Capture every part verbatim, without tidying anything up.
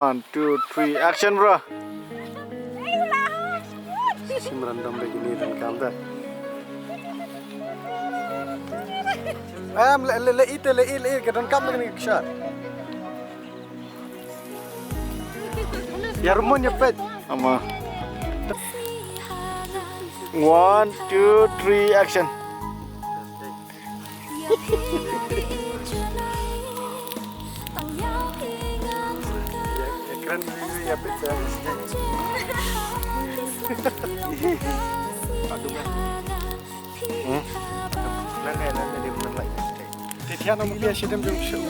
One, two, three, action, bro. Sim random bagi ni dan kam dah. Em, le, le, le, ite, le, le, le, ke dan kam bagi ni shot. Ya rumun ya pet. Ama. One, two, three, action. Te thiah noh ma phi sha dem jong sha u.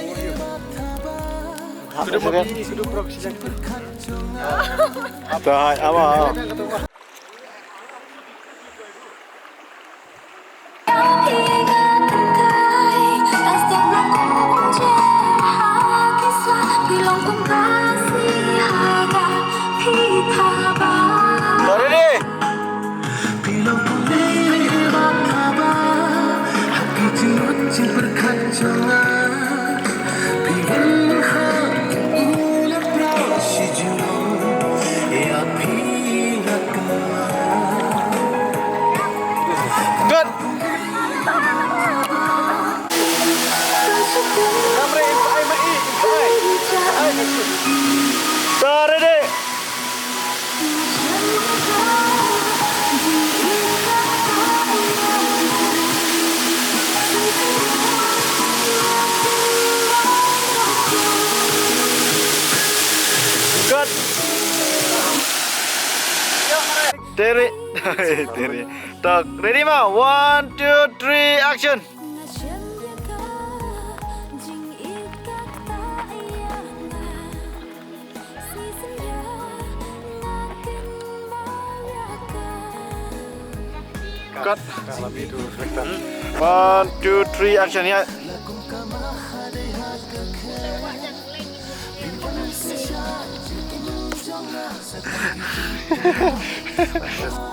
Kudu ma phi, kudu prok sha dem. Tahai, ama. Ready? Cut. Kamre, in pa ai ma i, in pa ai. Ready. Cut. Teri. Teri. Tak, ready ma? One, two, three, action. Cut. One, two, three, action, ya.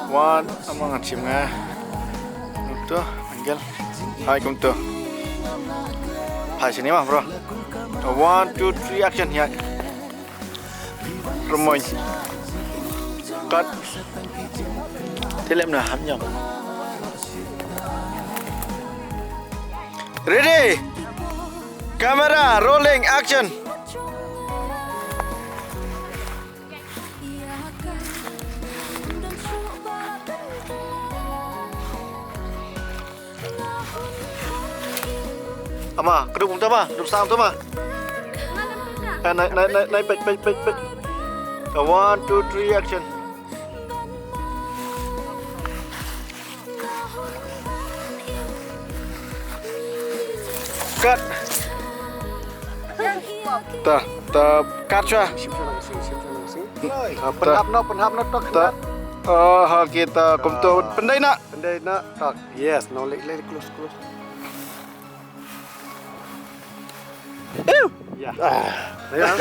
One, amang achim nga. Kumto, angle. Hai kumto. Hai sini mah, bro. One, two, three, action, ya. Remoy. Cut. Tilem na ham nyam. Ready. Camera rolling, action. Ama, kadu kumta ma, kadu sang tu ma. Eh, nai, nai, nai, nai, pek, pek, pek, pek. One, two, three, action. Cut. Ta, ta, cut sha. Shim sha nang sing, shim sha nang sing. Ta, pynhap noh, pynhap noh tok. Ta. Oh, ha, kita kumto pyndai na. Pyndai na tok. Yes, now let, let close, close. Ew. Ya. Ah. Ya.